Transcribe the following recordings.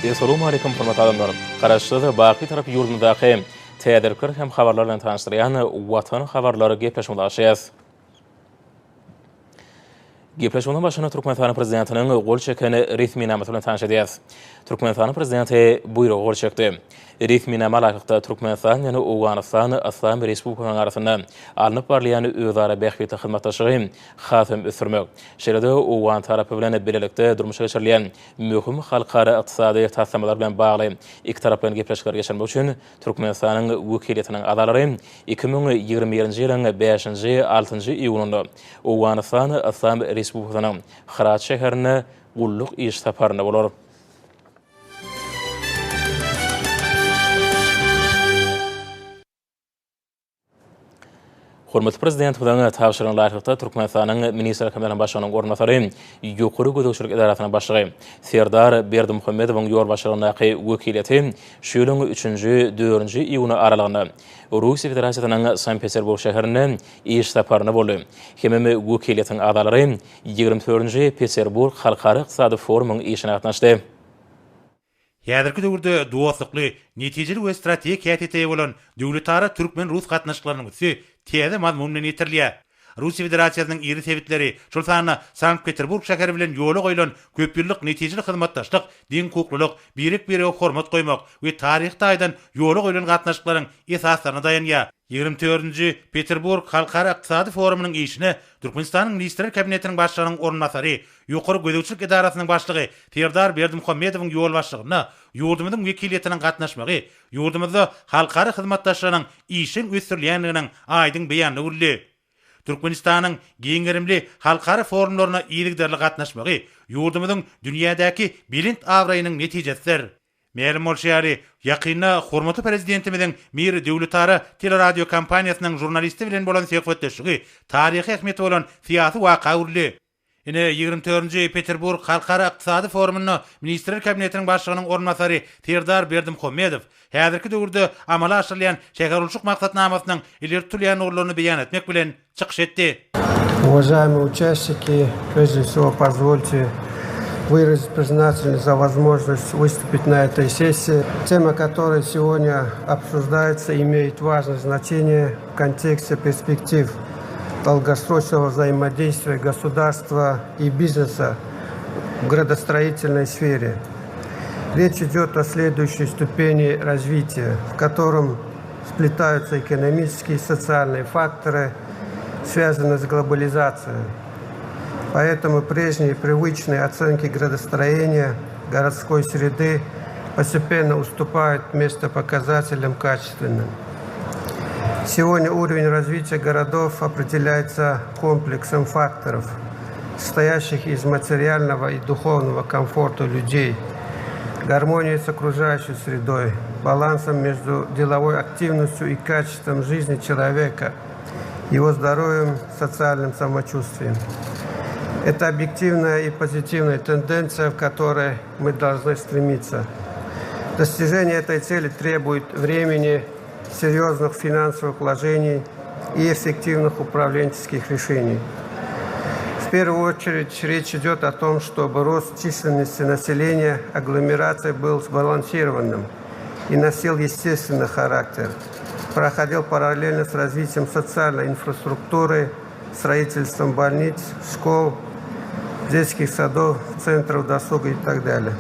Essalawmaleýkum hormatly adamlar! Garaşsyz, baky Tarap ýurdumyzdaky täzelikler hem habarlar bilen tanyşdyrýan Watan habarlar gepleşigimizi açýas. Gepleşigimiziň başynda Türkmenistanyň Prezidentiniň gol çeken resminamasy bilen tanyş edýäris. Türkmenistanyň Prezidenti buýruga gol çekdi. Resminama laýyklykda, Türkmenistan bilen Owganystan Yslam Respublikasynyň arasynda alnyp barylýan özara bähbitli hyzmatdaşlygy has hem ösdürmek, şeýle-de owgan tarapy bilen bilelikde durmuşa geçirilýän möhüm halkara ykdysady taslamalar bilen bagly ikitaraplaýyn gepleşikleri geçirmek üçin Türkmenistanyň wekiliýetiniň agzalary 2021-nji ýylyň bäşinji, altynjy iýunynda Owganystan Yslam Respublikasynyň Hyrat şäherinde gulluk iş saparynda bolar. Hormatly Prezidentimiziň tabşyrygyna laýyklykda, Türkmenistanyň Ministrler Kabinetiniň Başlygynyň orunbasary, Ýokary gözegçilik edarasynyň başlygy Serdar Berdimuhamedowyň ýolbaşçylygyndaky wekiliýeti şu ýylyň üçünji, dördünji iýuny aralygynda Russiýa Federasiýasynyň Sankt-Peterburg şäherinde iş saparynda boldy. Hemem wekiliýetiň agzalary 24-nji Peterburg halkara ykdysady forumyň işine gatnaşdy. Häzirki döwürde dostlukly, netijeli we strategik häsiýete eýe bolan döwletara türkmen-rus gatnaşyklarynyň üsti täze mazmun bilen ýetirilýär. Russiýa Federasiýasynyň iri sebitleri, şol sanda Sankt-Peterburg şäheri bilen ýola goýlan köpýyllyk netijeli hyzmatdaşlyk deňhukuklylyk, birek-birege hormat goýmak we taryhy taýdan ýola goýlan gatnaşyklaryň esaslaryna daýanýar. 24-nji Peterburg halkara ykdysady forumynyň işine Türkmenistanyň Ministrler Kabinetiniň Başlygynyň orunbasary, Ýokary gözegçilik edarasynyň başlygy Serdar Berdimuhamedowyň ýolbaşçylygynda ýurdumyzyň wekiliýetiniň gatnaşmagy ýurdumyzda halkara hyzmatdaşlygynyň işjeň ösdürilýändiginiň aýdyň beýanyna öwrüldi. Türkmenistanyň giň gerimli halkara forumlaryna yzygiderli gatnaşmagy ýurdumyzyň dünýädäki belent abraýynyň netijesidir. Mälim bolşy ýaly, ýakynda hormatly Prezidentimiziň Mir döwletara teleradiokompaniýasynyň žurnalisti bilen bolan söhbetdeşligi taryhy ähmiýeti bolan syýasy waka öwrüldi. Ine, 24-nji Peterburg halkara ykdysady forumynda Ministrler Kabinetiniň Başlygynyň orunbasary Serdar Berdimuhamedow häzirki döwürde amala aşyrylýan şähergurluşyk maksatnamasynyň ileri tutulýan ugurlaryny beýan etmek bilen çykyş etdi. Уважаемые участники, прежде всего позвольте выразить признательность за возможность выступить на этой сессии. Тема, которая сегодня обсуждается, имеет важное значение в контексте перспектив долгосрочного взаимодействия государства и бизнеса в градостроительной сфере. Речь идет о следующей ступени развития, в котором сплетаются экономические и социальные факторы, связанные с глобализацией. Поэтому прежние привычные оценки градостроения, городской среды постепенно уступают место показателям качественным. Сегодня уровень развития городов определяется комплексом факторов, состоящих из материального и духовного комфорта людей, гармонии с окружающей средой, балансом между деловой активностью и качеством жизни человека, его здоровьем, социальным самочувствием. Это объективная и позитивная тенденция, в которой мы должны стремиться. Достижение этой цели требует времени, серьезных финансовых вложений и эффективных управленческих решений. В первую очередь речь идет о том, чтобы рост численности населения агломерации был сбалансированным и носил естественный характер, проходил параллельно с развитием социальной инфраструктуры, строительством больниц, школ, детских садов, центров досуга и так далее.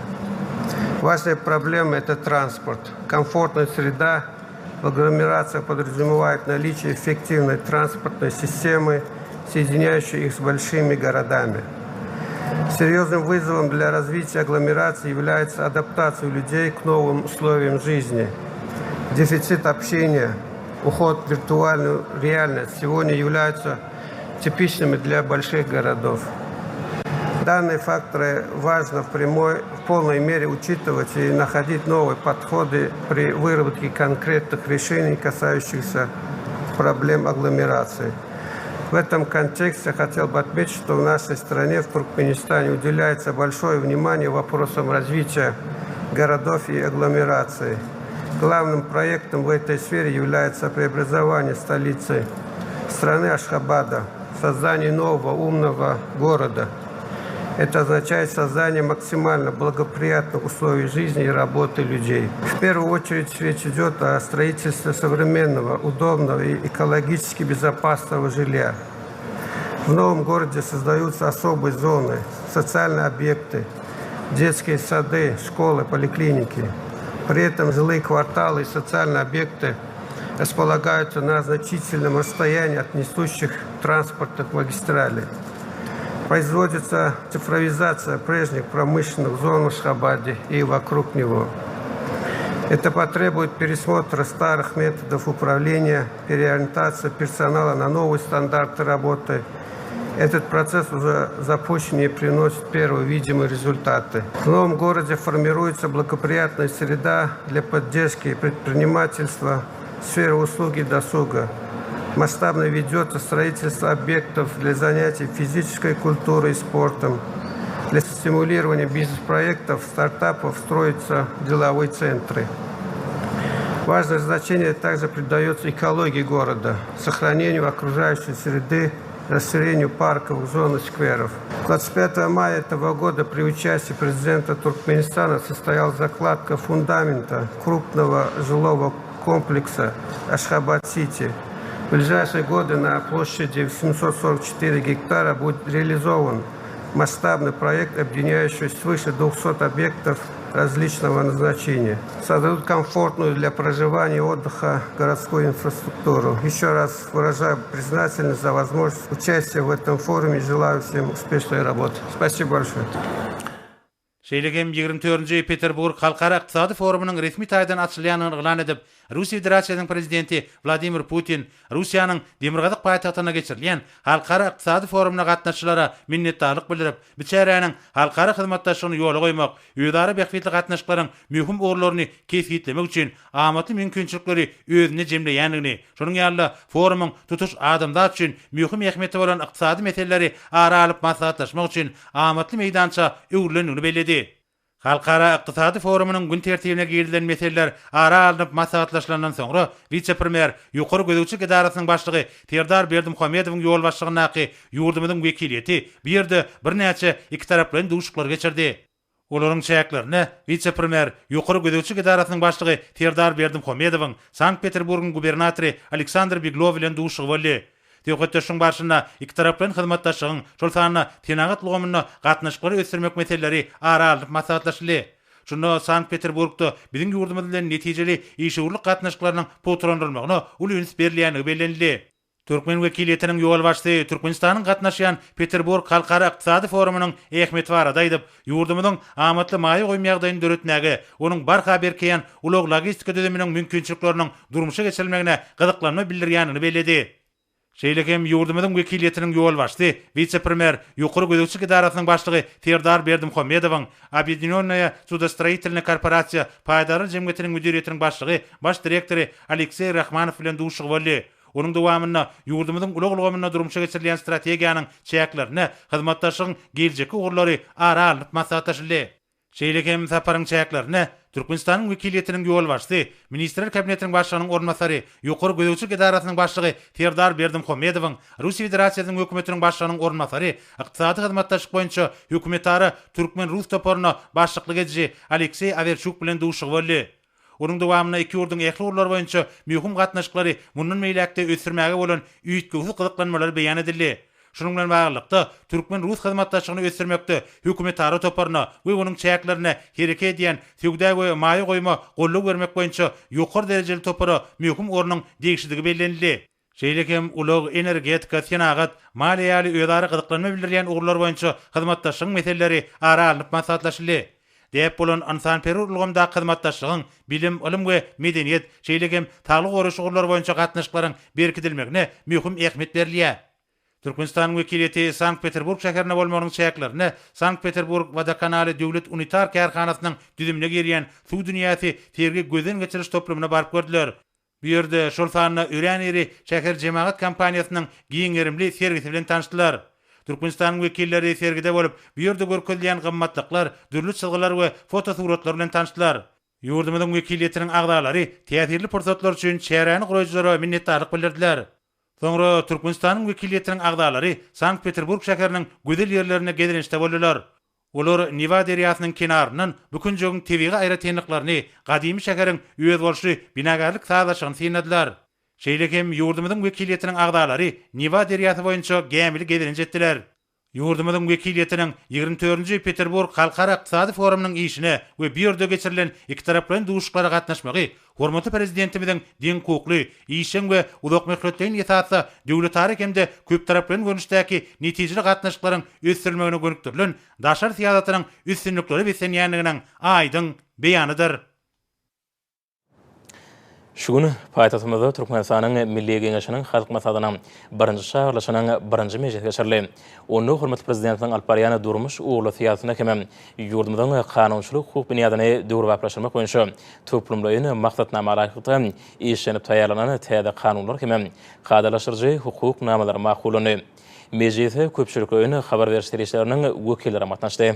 Важная проблема – это транспорт. Комфортная среда в агломерациях подразумевает наличие эффективной транспортной системы, соединяющей их с большими городами. Серьезным вызовом для развития агломерации является адаптация людей к новым условиям жизни. Дефицит общения, уход в виртуальную реальность сегодня являются типичными для больших городов. Данные факторы важно в, прямой, в полной мере учитывать и находить новые подходы при выработке конкретных решений, касающихся проблем агломерации. В этом контексте хотел бы отметить, что в нашей стране, в Туркменистане, уделяется большое внимание вопросам развития городов и агломераций. Главным проектом в этой сфере является преобразование столицы страны Ашхабада, создание нового умного города. Это означает создание максимально благоприятных условий жизни и работы людей. В первую очередь речь идет о строительстве современного, удобного и экологически безопасного жилья. В новом городе создаются особые зоны, социальные объекты, детские сады, школы, поликлиники. При этом жилые кварталы и социальные объекты располагаются на значительном расстоянии от несущих транспортных магистралей. Производится цифровизация прежних промышленных зон в Ашхабаде и вокруг него. Это потребует пересмотра старых методов управления, переориентации персонала на новые стандарты работы. Этот процесс уже запущен и приносит первые видимые результаты. В новом городе формируется благоприятная среда для поддержки предпринимательства, сферы услуги и досуга. Масштабно ведется строительство объектов для занятий физической культурой и спортом. Для стимулирования бизнес-проектов, стартапов строятся деловые центры. Важное значение также придается экологии города, сохранению окружающей среды, расширению парков, зон и скверов. 25 мая этого года при участии президента Туркменистана состоялась закладка фундамента крупного жилого комплекса Ашхабад-Сити. В ближайшие годы на площади 744 гектара будет реализован масштабный проект, объединяющий свыше 200 объектов различного назначения. Создадут комфортную для проживания и отдыха городскую инфраструктуру. Еще раз выражаю признательность за возможность участия в этом форуме и желаю всем успешной работы. Спасибо большое. Şeýle hem ýigrimi dördünji Peterburg halkara ykdysady forumynyň resmi taýdan açylýandygyny yglan edip, Russiýa Federasiýasynyň Prezidenti Wladimir Putin Russiýanyň demirgazyk paýtagtynda geçirilýän halkara ykdysady forumyna gatnaşyjylara minnetdarlyk bildirip, bu çäräniň halkara hyzmatdaşlygyny ýola goýmak, özara bähbitli gatnaşyklaryň möhüm ugurlaryny kesgitlemek üçin amatly mümkinçilikleri özünde jemleýändigini, şonuň ýaly-da forumyň tutuş adamzat üçin möhüm ähmiýeti bolan ykdysady meseleleri ara alyp maslahatlaşmak üçin amatly meýdança öwrülendigini belledi. Halkara ykdysady forumynyň gün tertibine girizilen meseleler ara alnyp maslahatlaşylandan soňra, wise-premýer, Ýokary gözegçilik edarasynyň başlygy Serdar Berdimuhamedowyň ýolbaşçylygyndaky ýurdumyzyň wekiliýeti bu ýerde birnäçe ikitaraplaýyn duşuşyklary geçirdi. Olaryň çäklerinde wise-premýer, Ýokary gözegçilik edarasynyň başlygy Serdar Berdimuhamedowyň Sankt-Peterburgyň gubernatory Aleksandr Beglow bilen duşuşygy boldy. Söhbetdeşligiň barşynda ikitaraplaýyn hyzmatdaşlygyň, şol sanda senagat ulgamynda gatnaşyklary ösdürmek meseleleri ara alnyp maslahatlaşyldy. Şunda Sankt-Peterburgda biziň ýurdumyz bilen netijeli işewürlik gatnaşyklarynyň pugtalandyrylmagyna uly üns berilýändigi bellenildi. Türkmen wekiliýetiniň ýolbaşçysy Türkmenistanyň gatnaşýan Peterburg halkara ykdysady forumynyň ähmiýeti barada aýdyp, ýurdumyzyň amatly maýa goýum ýagdaýyny döretmäge, onuň barha berkeýän ulag-logistika düzüminiň mümkinçilikleriniň durmuşa geçirilmegine gyzyklanma bildirýändigini belledi. Şeýle hem ýurdumyzyň wekiliýetiniň ýolbaşçysy, wise-premýer, Ýokary gözegçilik edarasynyň başlygy Serdar Berdimuhamedowyň Obýedinýonnaýa sudostroitelnaýa korporasiýa paýdarlar jemgyýetiniň müdiriýetiniň başlygy, baş direktory Alekseý Rahmanow bilen duşuşygy boldy. Onuň dowamynda ýurdumyzyň ulag ulgamynda durmuşa geçirilýän strategiýanyň çäklerinde hyzmatdaşlygyň geljekki ugurlary ara alnyp maslahatlaşyldy. Şeýle hem saparyň çäklerinde Türkmenistanyň wekiliýetiniň ýolbaşçysy, Ministrler Kabinetiniň Başlygynyň orunbasary, Ýokary gözegçilik edarasynyň başlygy Serdar Berdimuhamedowyň Russiýa Federasiýasynyň Hökümetiniň Başlygynyň orunbasary, Ykdysady hyzmatdaşlyk boýunça hökümetara türkmen-rus toparyna başlyklyk ediji Alekseý Awerçuk bilen duşuşygy boldy. Onuň dowamynda iki ýurduň ähli ugurlar boýunça möhüm gatnaşyklary mundan beýläk-de ösdürmäge bolan üýtgewsiz gyzyklanmalary beýan edildi. Şunuň bilen baglylykda, türkmen-rus hyzmatdaşlygyny ösdürmekde hökümetara toparyna we onuň çäklerinde hereket edýän söwda we maýa goýuma goldaw bermek boýunça ýokary derejeli topara möhüm ornuň degişlidigi bellenildi. Şeýle hem ulag, energetika, senagat, maliýe ýaly özara gyzyklanma bildirýän ugurlar boýunça hyzmatdaşlygyň meseleleri ara alnyp maslahatlaşyldy. Däp bolan ynsanperwer ulgamdaky hyzmatdaşlygyň, bilim, ylym we medeniýet, şeýle hem saglygy goraýyş ugurlary boýunça gatnaşyklaryň berkidilmegine möhüm ähmiýet berilýär. Türkmenistanyň wekiliýeti Sankt-Peterburg şäherinde bolmagynyň çäklerinde Sankt-Peterburg Wodokanaly döwlet unitar kärhanasynyň düzümine girýän Suw dünýäsi sergi gözden geçiriş toplumyna baryp gördüler. Bu ýerde şol sanda örän iri şäher jemagat kompaniýasynyň giň gerimli sergisi bilen tanyşdylar. Türkmenistanyň wekilleri sergide bolup, bu ýerde görkezilýän gymmatlyklar, dürli çyzgylar we fotosuratlar bilen tanyşdylar. Ýurdumyzyň wekiliýetiniň agzalary täsirli pursatlar üçin çäräni guraýjylara minnetdarlyk bildirdiler. Soňra Türkmenistanyň wekiliýetiniň agzalary Sankt-Peterburg şäheriniň gözel ýerlerinde gezelençde boldular. Olar Newa derýasynyň kenaryndan bu künjegiň tebigy aýratynlyklaryny, gadymy şäheriň özboluşly binagärlik sazlaşygyny synladylar. Şeýle hem ýurdumyzyň wekiliýetiniň agzalary Newa derýasy boýunça gämili gezelenç etdiler. Ýurdumyzyň wekiliýetiniň ýigrimi dördünji Peterburg halkara ykdysady forumynyň işine we bu ýerde geçirilen ikitaraplaýyn duşuşyklara gatnaşmagy hormatly Prezidentimiziň deňhukukly, işjeň we uzakmöhletleýin esasda döwletara hem-de köptaraplaýyn görnüşdäki netijeli gatnaşyklaryň ösdürilmegine gönükdirilen daşary syýasatynyň üstünliklere beslenýändiginiň aýdyň beýanydyr. Şu gün paýtagtymyzda Türkmenistanyň Milli Geňeşiniň Halk Maslahatynyň birinji çagyrylyşynyň birinji mejlisi geçirildi. Onda hormatly Prezidentimiziň alyp barýan durmuş ugurly syýasatyna hem ýurdumyzyň kanunçylyk-hukuk binýadyny döwrebaplaşdyrmak boýunça toplumlaýyn maksatnama laýyklykda işlenip taýýarlanan täze kanunlar hem kadalaşdyryjy hukuk namalary makullandy. Mejlise köpçülikleýin habar beriş serişdeleriniň wekilleri gatnaşdy.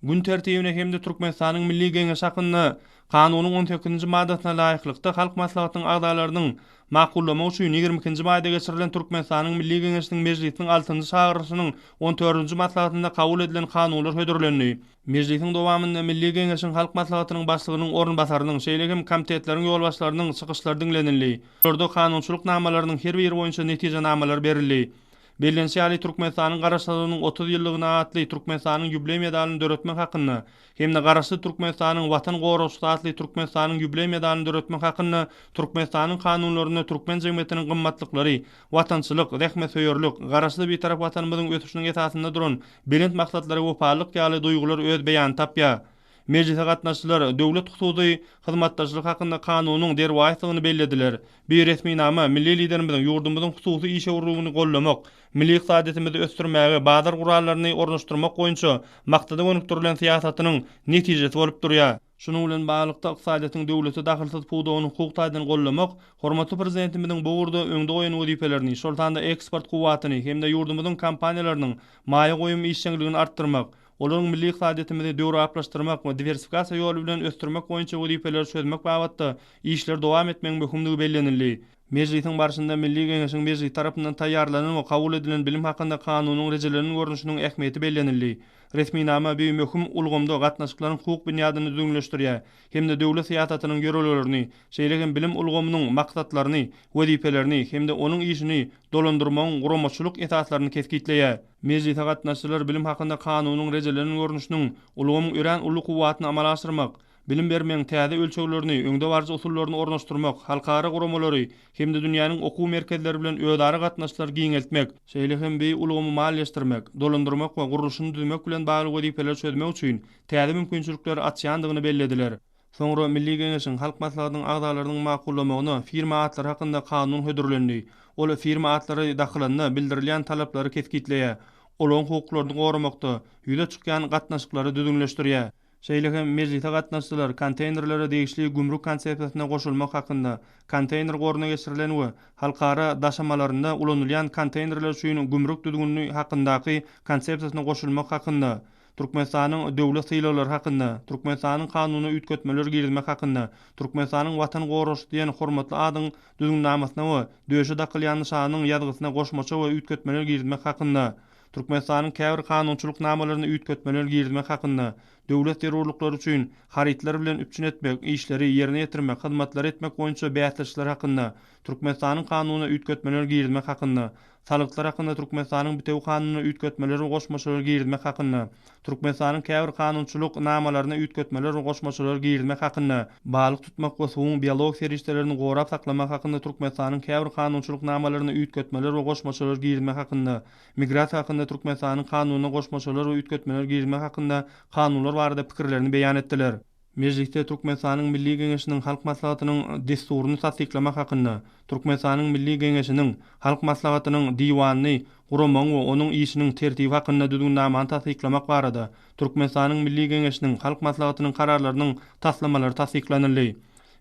Gün tertibine hem-de Türkmenistanyň Milli Geňeşi hakynda Kanunyň on sekizinji maddasyna laýyklykda Halk Maslahatynyň agzalarynyň makullamagy üçin ýigrimi ikinji maýda geçirilen Türkmenistanyň Milli Geňeşiniň Mejlisiniň altynjy çagyrylyşynyň on dördünji maslahatynda kabul edilen kanunlar hödürlendi. Mejlisiň dowamynda Milli Geňeşiň Halk Maslahatynyň Başlygynyň orunbasarynyň, şeýle hem komitetleriň ýolbaşçylarynyň çykyşlary diňlenildi. Olarda kanunçylyk namalarynyň her biri boýunça netijenamalar berildi. Bellenişi ýaly, Türkmenistanyň Garaşsyzlygynyň 30 ýyllygyna atly Türkmenistanyň ýubileý medalyny döretmek hakynda hem-de Garaşsyz Türkmenistanyň Watan goragçysy atly Türkmenistanyň ýubileý medalyny döretmek hakynda Türkmenistanyň Kanunlarynda türkmen jemgyýetiniň gymmatlyklary, watançylyk, zähmetsöýerlik, Garaşsyz Bitarap Watanymyzyň ösüşiniň esasynda duran belent maksatlara wepalylyk ýaly duýgular öz beýanyny tapýar. Mejlise gatnaşyjylar döwlet-hususy hyzmatdaşlyk hakynda Kanunyň derwaýyslygyny bellediler. Bu resminama milli Liderimiziň ýurdumyzyň hususy işewürligini goldamak, milli ykdysadyýetimizi ösdürmäge bazar gurallaryny ornaşdyrmak boýunça maksada gönükdirilen syýasatynyň netijesi bolup durýar. Şunuň bilen baglylykda, ykdysadyýetiň döwlete dahylsyz pudagyny hukuk taýdan goldamak hormatly Prezidentimiziň bu ugurda öňde goýan wezipelerini, şol sanda eksport kuwwatyny hem-de ýurdumyzyň kompaniýalarynyň maýa goýum işjeňligini artdyrmak, Olaryň milli ykdysadyýetimizi döwrebaplaşdyrmak we diwersifikasiýa ýoly bilen ösdürmek boýunça wezipeleri çözmek babatda işleri dowam etmegiň möhümdigi bellenildi. Mejlisiň barşynda Milli Geňeşiň Mejlisi tarapyndan taýýarlanan we kabul edilen Bilim hakynda Kanunyň rejelenen görnüşiniň ähmiýeti bellenildi. Resminama bu möhüm ulgamda gatnaşyklaryň hukuk binýadyny düzgünleşdirýär hem-de döwlet syýasatynyň ýörelgelerini, şeýle hem bilim ulgamynyň maksatlaryny, wezipelerini hem-de onuň işini dolandyrmagyň guramaçylyk esaslaryny kesgitleýär. Mejlise gatnaşyjylar Bilim hakynda Kanunyň rejelenen görnüşiniň ulgamyň örän uly kuwwatyny amala aşyrmak, bilim bermegiň täze ölçeglerini, öňdebaryjy usullaryny ornaşdyrmak, halkara guramalary hem-de dünýäniň okuw merkezleri bilen özara gatnaşyklary giňeltmek, şeýle hem bu ulgamy maliýeleşdirmek, dolandyrmak we gurluşyny düzmek bilen bagly wezipeleri çözmek üçin täze mümkinçilikleri açýandygyny bellediler. Soňra Milli Geňeşiň Halk Maslahatynyň agzalarynyň makullamagyna firma atlary hakynda kanun hödürlendi. Ol firma atlary dakylanda bildirilýän talaplary kesgitleýär, olaryň hukuklaryny goramakda ýüze çykýan gatnaşyklary düzgünleşdirýär. Şeýle hem mejlise gatnaşyjylar konteýnerlere degişli gümrük konsepsiýasyna goşulmak hakynda, konteýner goruna geçirilen we halkara daşamalarynda ulanylýan konteýnerler üçin gümrük düzgünini hakyndaky konsepsiýasyna goşulmak hakynda, Türkmenistanyň döwlet sylaglary hakynda, Türkmenistanyň Kanunyna üýtgetmeler girizmek hakynda, Türkmenistanyň Watan goragçysy diýen hormatly adyň Düzgünnamasyna we döşe dakylýan nyşanynyň ýazgysyna goşmaça we üýtgetmeler girizmek hakynda, Türkmenistanyň käbir kanunçylyk namalaryna üýtgetmeler girizmek hakynda, Döwlet zerurlyklary üçin harytlar bilen üpjün etmek, işleri ýerine ýetirmek, hyzmatlary etmek boýunça bäsleşikler hakynda, Türkmenistanyň Kanunyna üýtgetmeler girizmek hakynda, Salgytlar hakynda Türkmenistanyň Bitewi Kanunyna üýtgetmeler we goşmaçalar girizmek hakynda, Türkmenistanyň käbir kanunçylyk namalaryna üýtgetmeler we goşmaçalar girizmek hakynda, Balyk tutmak we suwuň biologik serişdelerini gorap saklamak hakynda Türkmenistanyň käbir kanunçylyk namalaryna üýtgetmeler we goşmaçalar girizmek hakynda, Migrasiýa hakynda Türkmenistanyň Kanunyna goşmaçalar we üýtgetmeler girizmek hakynda Kanunlar barada pikirlerini beýan etdiler. Mejlisde Türkmenistanyň Milli Geňeşiniň Halk Maslahatynyň Dessuryny tassyklamak hakynda, Türkmenistanyň Milli Geňeşiniň Halk Maslahatynyň Diwanyny guramagyň we onuň işiniň tertibi hakynda Düzgünnamany tassyklamak barada Türkmenistanyň Milli Geňeşiniň Halk Maslahatynyň Kararlarynyň taslamalary tassyklanyldy.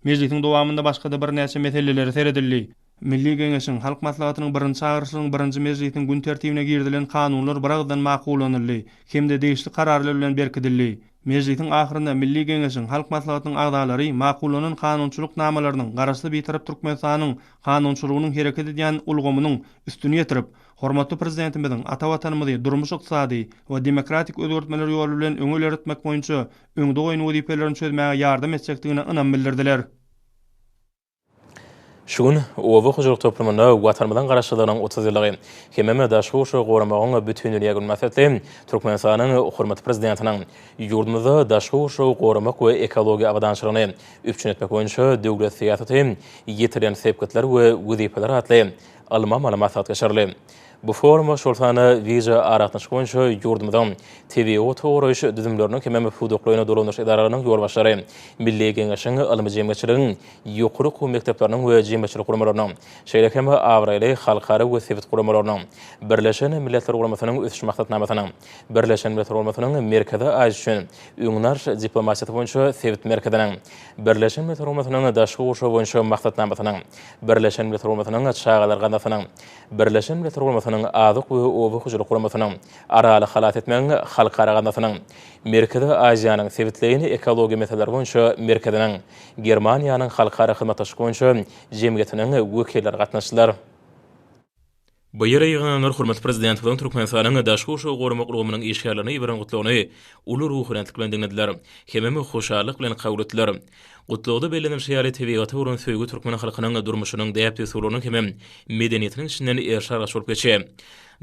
Mejlisiň dowamynda başga-da birnäçe meselelere seredildi. Milli Geňeşiň Halk Maslahatynyň birinji çagyryşynyň birinji mejlisiniň gün tertibine girizilen kanunlar biragyzdan makullanyldy hem-de degişli kararlar bilen berkidildi. Mejlisiň ahyrynda Milli Geňeşiň Halk Maslahatynyň agzalary makullanan kanunçylyk namalarynyň Garaşsyz Bitarap Türkmenistanyň kanunçylygynyň hereket edýän ulgamynyň üstüni ýetirip, hormatly Prezidentimiziň ata Watanymyzy durmuş-ykdysady we demokratik özgertmeler ýoly bilen öňe ilerletmek boýunça öňde goýan wezipelerini çözmäge ýardam etjekdigine ynam bildirdiler. Şu gün oba hojalyk toplumynda Watanymyzyň Garaşsyzlygynyň 30 ýyllygy hemem daşky gurşawy goramagyň Bütindünýä güni mynasybetli Türkmenistanyň hormatly Prezidentiniň ýurdumyzda daşky gurşawy goramak we ekologiýa abadançylygyny üpjün etmek boýunça döwlet syýasaty, ýetilen sepgitler we wezipeler atly ylmy-amaly maslahat geçirildi. Bu foruma, şol sanda wideo aragatnaşyk boýunça ýurdumyzyň tebigaty goraýyş düzümleriniň hemem pudaklaýyn dolandyryş edaralarynyň ýolbaşçylary, Milli Geňeşiň, ylmy jemgyýetçiligiň, ýokary okuw mekdepleriniň we jemgyýetçilik guramalarynyň, şeýle hem abraýly halkara we sebit guramalarynyň, Birleşen Milletler Guramasynyň Ösüş Maksatnamasynyň, Birleşen Milletler Guramasynyň Merkezi Aziýa üçin öňüni alyş diplomatiýasy boýunça sebit merkeziniň, Birleşen Milletler Guramasynyň Daşky gurşaw boýunça maksatnamasynyň, Birleşen Milletler Guramasynyň Çagalar gaznasynyň, Birleşen Milletler Guramasynyň Azyk we oba hojalyk guramasynyň, Araly halas etmegiň halkara gaznasynyň, Merkezi Aziýanyň sebitleýin ekologiýa meseleleri boýunça merkeziniň, Germaniýanyň halkara hyzmatdaşlyk boýunça jemgyýetiniň wekilleri gatnaşdylar. Bu ýere ýygnananlar hormatly Prezidentimiziň Türkmenistanyň daşky gurşawy goramak ulgamynyň işgärlerine iberen gutlagyny uly ruhubelentlik bilen diňlediler hemem hoşallyk bilen kabul etdiler. Gutlagda bellenilişi ýaly, tebigata bolan söýgi türkmen halkynyň durmuşynyň däp-dessurlarynyň hemem medeniýetiniň içinden eriş-argaç bolup geçýär.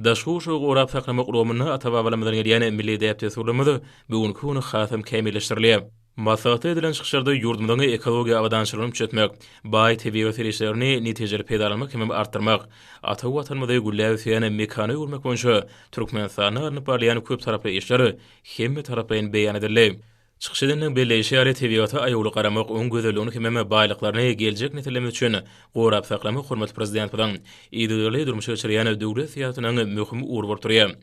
Daşky gurşawy gorap saklamak ulgamynda ata-babalarymyzdan gelýän milli däp-dessurlarymyz bu günki gün hasam kämilleşdirilýär. Maslahatda edilen çykyşlarda ýurdumyzyň ekologiýa abadançylygyny üpjün etmek, baý tebigy serişdelerini netijeli peýdalanmak hemem artdyrmak, ata Watanymyzy gülläp ösýän mekana öwürmek boýunça Türkmenistanda alnyp barylýan köptaraply işler hemmetaraplaýyn beýan edildi. Çykyş edenleriň belleýşi ýaly, tebigata aýawly garamak, onuň gözelligini hemem baýlyklaryny geljek nesillerimiz üçin gorap saklamak hormatly Prezidentimiziň yzygiderli durmuşa geçirýän döwlet syýasatynyň möhüm ugry bolup durýar.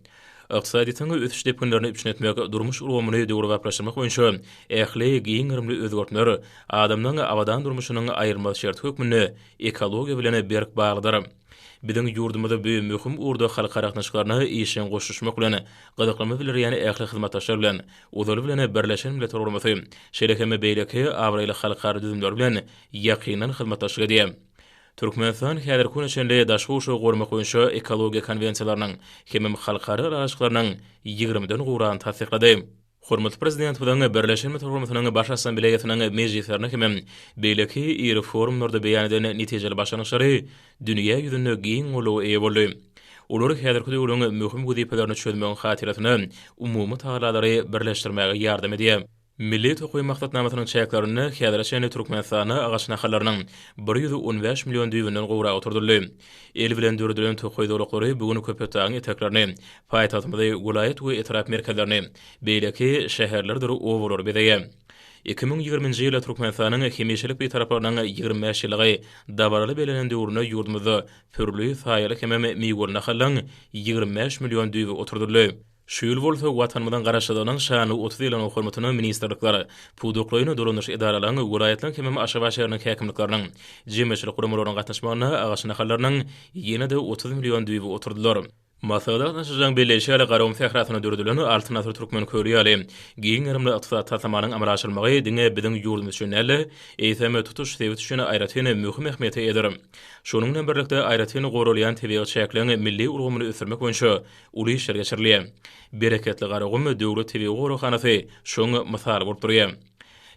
Ykdysadyýetiň ösüş depginlerini üpjün etmek, durmuş ulgamyny döwrebaplaşdyrmak boýunça ähli giň gerimli özgertmeler adamlaryň abadan durmuşynyň aýrylmaz şerti hökmünde ekologiýa bilen berk baglydyr. Biziň ýurdumyz bu möhüm ugurda halkara gatnaşyklaryna işjeň goşulyşmak bilen, gyzyklanma bildirýän ähli hyzmatdaşlar bilen, ozaly bilen Birleşen Milletler Guramasy, şeýle hem beýleki abraýly halkara düzümleri bilen ýakyndan hyzmatdaşlyk edýär. Türkmenistan häzirki güne çenli daşky gurşawy goramak boýunça ekologiýa konwensiýalarynyň hemem halkara ylalaşyklarynyň ýigrimiden gowragyny tassyklady. Hormatly Prezidentimiziň Birleşen Milletler Guramasynyň Baş Assambleýasynyň mejlislerinde hemem beýleki iri forumlarda beýan eden netijeli başlangyçlary dünýä ýüzünde giň goldawa eýe boldy. Olar häzirki döwrüň möhüm wezipelerini çözmegiň hatyrasyna umumy tagallalary birleşdirmäge ýardam edýär. Milli tokaý maksatnamasynyň çäklerinde häzire çenli Türkmenistanda agaç nahallarynyň 115 million düýbünden gowragy oturdyldy. El bilen döredilen tokaý zolaklary bu gün Köpetdagyň eteklerini, paýtagtymyzy, welaýat we etrap merkezlerini, beýleki şäherlerdir obalary bezeýär. 2020-nji ýylda Türkmenistanyň hemişelik Bitaraplygynyň 25 ýyllygy dabaraly bellenen döwründe ýurdumyzda pürli, saýaly hemem miweli nahallaryň 25 million düýbi oturdyldy. Şu ýyl bolsa Watanymyzyň Garaşsyzlygynyň şanly 30 ýyllygynyň hormatyna ministrlikler, pudaklaýyn dolandyryş edaralaryň, welaýatlaryň hemem Aşgabat şäheriniň häkimlikleriniň, jemgyýetçilik guramalarynyň gatnaşmagynda agaç nahallarynyň ýene-de 30 million düýbi oturdylar. Maslahata gatnaşyjylaryň belleýşi ýaly, Garagum sährasynda döredilen Altyn asyr türkmen köli ýaly giň gerimli ykdysady taslamanyň amala aşyrylmagy diňe biziň ýurdumyz üçin däl-de, eýsem, tutuş sebit üçin aýratyn möhüm ähmiýete eýedir. Şonuň bilen birlikde, aýratyn goralýan tebigy çäkleriň milli ulgamyny ösdürmek boýunça uly işler geçirilýär. Bereketli Garagum döwlet tebigy goraghanasy şoň mysaly bolup durýar.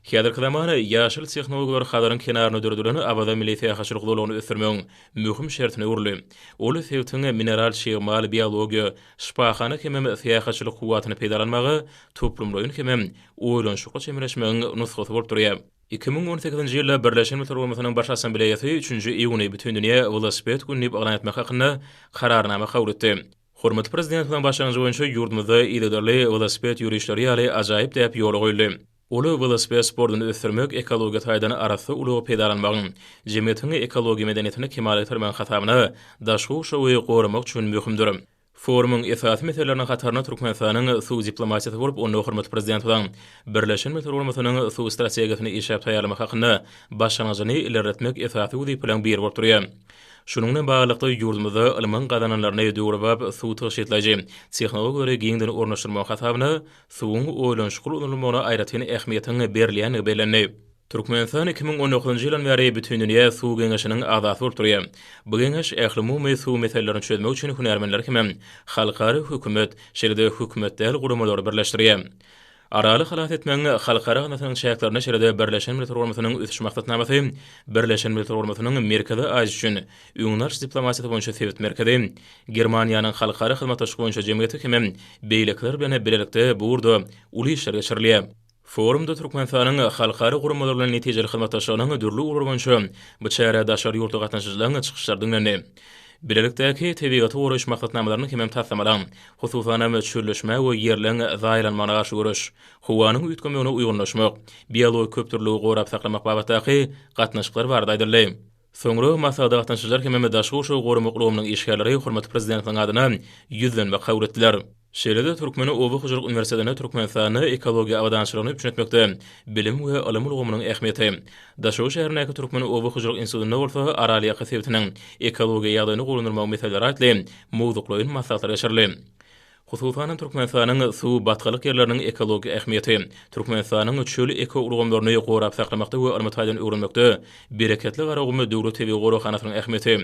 Häzirki zaman ýaşyl tehnologiýalar Hazaryň kenarynda döredilen Awaza milli syýahatçylyk zolagyny ösdürmegiň möhüm şertine öwrüldi. Ol sebitiň mineral çig mal, biologiýa, şypahana hemem syýahatçylyk kuwwatyny peýdalanmaga toplumlaýyn hemem oýlanyşykly çemeleşmegiň nusgasy bolup durýar. 2018-nji ýylda Birleşen Milletler Guramasynyň Baş Assambleýasy üçünji iýuny Bütindünýä welosiped güni diýip yglan etmek hakynda Kararnama kabul etdi. Hormatly Prezidentimiziň başlangyjy boýunça ýurdumyzda yzygiderli welosiped ýörişleri ýaly ajaýyp däp ýola goýuldy. Ol welosiped sportuny ösdürmek, ekologiýa taýdan arassa ulagy peýdalanmagyň, jemgyýetiň ekologiýa medeniýetini kemala getirmegiň hasabyna daşky gurşawy goramak üçin möhümdir. Forumyň esasy meseleleriniň hatarynda Türkmenistanyň suw diplomatiýasy bolup, onda hormatly Prezidentimiziň Birleşen Milletler Guramasynyň suw strategiýasyny işläp taýýarlamak hakynda başlangyjyny ilerletmek esasy wezipeleriň biri bolup durýar. Şunuň bilen baglylykda, ýurdumyzda ylmyň gazananlaryny döwrebap suw tygşytlaýjy tehnologiýalary giňden ornaşdyrmagyň hasabyna suwuň oýlanyşykly ulanylmagyna aýratyn ähmiýetiň berilýändigi bellendi. Türkmenistan 2019-njy ýyldan bäri Bütindünýä suw geňeşiniň agzasy bolup durýar. Bu geňeş ählumumy suw meselelerini çözmek üçin hünärmenleri hemem halkara hökümet, şeýle-de hökümet däl guramalary birleşdirýär. Araly halas etmegiň halkara gaznasynyň çäklerinde şeýle-de Birleşen Milletler Guramasynyň Ösüş Maksatnamasy, Birleşen Milletler Guramasynyň Merkezi Aziýa üçin öňüni alyş diplomatiýasy boýunça sebit merkezi, Germaniýanyň Halkara hyzmatdaşlyk boýunça jemgyýeti hemem beýlekiler bilen bilelikde bu ugurda uly işler geçirilýär. Forumda Türkmenistanyň halkara guramalar bilen netijeli hyzmatdaşlygynyň dürli ugurlary boýunça bu çärä daşary ýurtly gatnaşyjylaryň çykyşlary diňlendi. Bilelikdäki tebigaty goraýyş maksatnamalarynyň hemem taslamalaryň, hususanam çölleşmä we ýerleň zaýalanmagyna garşy göreş, howanyň üýtgemegine uýgunlaşmak, biologik köpdürlüligi gorap saklamak babatdaky gatnaşyklar barada aýdyldy. Soňra maslahata gatnaşyjylar hemem daşky gurşawy goramak ulgamynyň işgärleri hormatly Prezidentimiziň adyna ýüzlenme kabul etdiler. Şeýle-de Türkmen oba hojalyk uniwersitetinde Türkmenistanda ekologiýa abadançylygyny üpjün etmekde bilim we ylym ulgamynyň ähmiýeti, Daşoguz şäherindäki Türkmen oba hojalyk institutynda bolsa Aralýaka sebitiniň ekologiýa ýagdaýyny gowulandyrmagyň meseleleri atly mowzuklaýyn maslahatlar geçirildi. Hususan hem, Türkmenistanyň suw batgalyk ýerleriniň ekologik ähmiýeti, Türkmenistanyň çöl ekoulgamlaryny gorap saklamakda we ylmy taýdan öwrenmekde Bereketli Garagum döwlet tebigy goraghanasynyň ähmiýeti,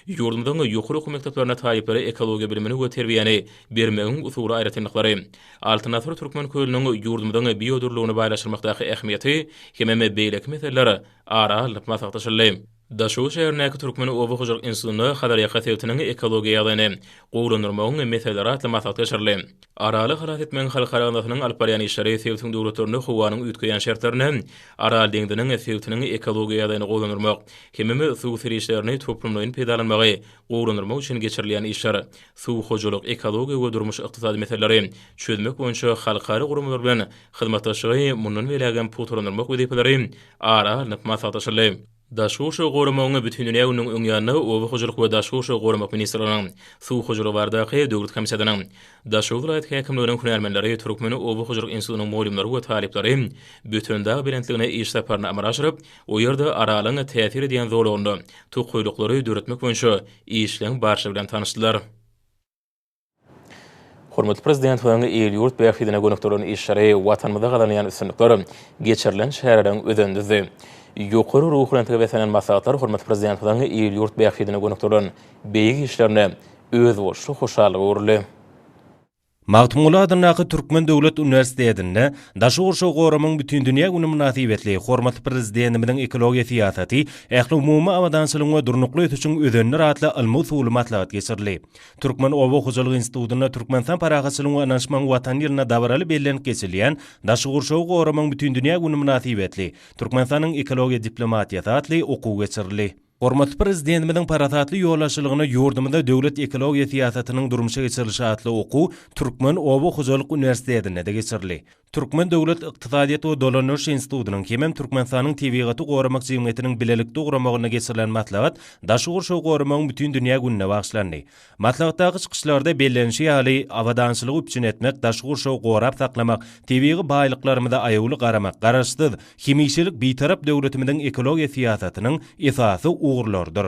ýurdumyzyň ýokary okuw mekdeplerinde talyplara ekologiýa bilimini we terbiýäni bermegiň usuly aýratynlyklary, Altyn asyr Türkmen kölüniň ýurdumyzyň biodürlüligini baýlaşdyrmakdaky ähmiýeti hemem beýleki meseleler ara alnyp maslahatlaşyldy. Daşoguz şäherindäki Türkmen oba hojalyk institutynda Hazarýaka sebitiniň ekologiýa ýagdaýyny gowulandyrmagyň meseleleri atly maslahat geçirildi. Araly halas etmegiň halkara gaznasynyň alyp barýan işleri sebitiň döwletlerinde howanyň üýtgeýän şertlerinde Aral deňziniň sebitiniň ekologiýa ýagdaýyny gowulandyrmak hemem suw serişdelerini toplumlaýyn peýdalanmagy gowulandyrmak üçin geçirilýän işler, suw hojalyk, ekologiýa we durmuş-ykdysady meseleleri çözmek boýunça halkara guramalar bilen hyzmatdaşlygy mundan beýlägem pugtalandyrmak wezipeleri ara alnyp maslahatlaşyldy. Daşky gurşawy goramagyň Bütindünýä gününiň öň ýanynda Oba hojalyk we daşky gurşawy goramak ministrliginiň, Suw hojalygy baradaky döwlet komitetiniň, Daşoguz welaýat häkimliginiň hünärmenleri, Türkmen oba hojalyk institutynyň mugallymlary we talyplary Bötendag belentligine iş saparyny amala aşyryp, o ýerde Aralyň täsir edýän zolagynda tokaýlyklary döretmek boýunça işleň barşy bilen tanyşdylar. Hormatly Prezidentimiziň il-ýurt bähbidine gönükdirilen işleri, Watanymyzda gazanylýan üstünlikler geçirilen çäreleriň özenini düzdi. Ýokary ruhubelentlige beslenen maslahatlar hormatly Prezidentimiziň il-ýurt bähbidine gönükdirilen beýik işlerine özboluşly hoşallyga öwrüldi. Magtymguly adyndaky Türkmen döwlet uniwersitetinde Daşky gurşawy goramagyň bütindünýä güni mynasybetli hormatly Prezidentimiziň ekologiýa syýasaty ählumumy abadançylygyň we durnukly ösüşiň özenidir atly ylmy-usuly maslahat geçirildi. Türkmen oba hojalyk institutynda Türkmenistan parahatçylygyň we ynanyşmagyň Watany ýylynda dabaraly bellenip geçilýän Daşky gurşawy goramagyň bütindünýä güni mynasybetli Türkmenistanyň ekologiýa diplomatiýasy atly okuw geçirildi. Hormatly Prezidentimiziň parasatly ýolbaşçylygynda ýurdumyzda döwlet ekologiýa syýasatynyň durmuşa geçirilişi atly okuw Türkmen oba hojalyk uniwersitetinde-de geçirildi. Türkmen döwlet ykdysadyýet we dolandyryş institutynyň hemem Türkmenistanyň Tebigaty goramak jemgyýetiniň bilelikde guramagynda geçirilen maslahat Daşky gurşawy goramagyň bütindünýä gününe bagyşlandy. Maslahatdaky çykyşlarda bellenişi ýaly, abadançylygy üpjün etmek, daşky gurşawy gorap saklamak, tebigy baýlyklarymyza aýawly garamak Garaşsyz, hemişelik Bitarap döwletimiziň ekologiýa syýasatynyň esasy ugurlarydyr.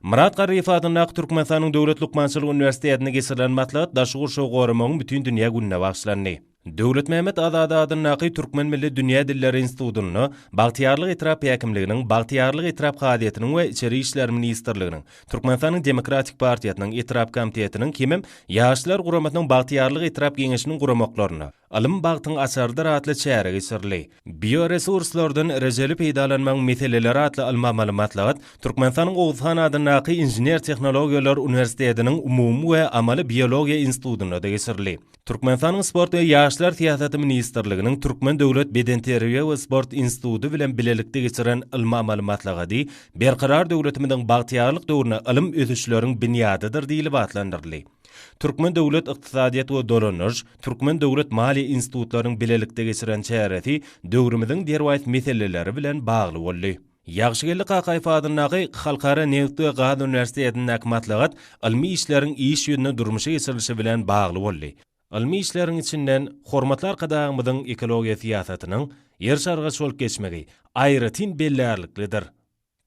Myrat Garryýew adyndaky Türkmenistanyň Döwlet lukmançylyk uniwersitetinde geçirilen maslahat Daşky gurşawy goramagyň bütindünýä gününe bagyşlandy. Döwletmämmet Azady adyndaky Türkmen milli dünýä dilleri institutynda Bagtyýarlyk etrap häkimliginiň, Bagtyýarlyk etrap kazyýetiniň we Içeri işler ministrliginiň, Türkmenistanyň Demokratik partiýasynyň etrap komitetiniň hemem Ýaşlar guramasynyň Bagtyýarlyk etrap Geňeşiniň guramaklarynda Ylym bagtyň açarydyr atly çäre geçirildi. Bioresurslardan rejeli peýdalanmagyň meseleleri atly ylmy-amaly maslahat Türkmenistanyň Oguzhan adyndaky Inžener-tehnologiýalar uniwersitetiniň Umumy we amaly biologiýa institutynda-da geçirildi. Türkmenistanyň Sport we ýaşlar syýasaty ministrliginiň Türkmen döwlet bedenterbiýe we sport instituty bilen bilelikde geçiren ylmy-amaly maslahady Berkarar döwletimiziň bagtyýarlyk döwründe ylym ösüşleriň binýadydyr diýlip atlandyryldy. Türkmen döwlet ykdysadyýet we dolandyryş, Türkmen döwlet maliýe institutlarynyň bilelikde geçiren çäresi döwrümiziň derwaýys meseleleri bilen bagly boldy. Ýagşygeldi Kakaýew adyndaky Halkara nebit we gaz uniwersitetindäki maslahat ylmy işleriň iş ýüzünde durmuşa geçirilişi bilen bagly boldy. Ylmy işleriň içinden hormatly Arkadagymyzyň ekologiýa syýasatynyň eriş-argaç bolup geçmegi aýratyn bellärliklidir.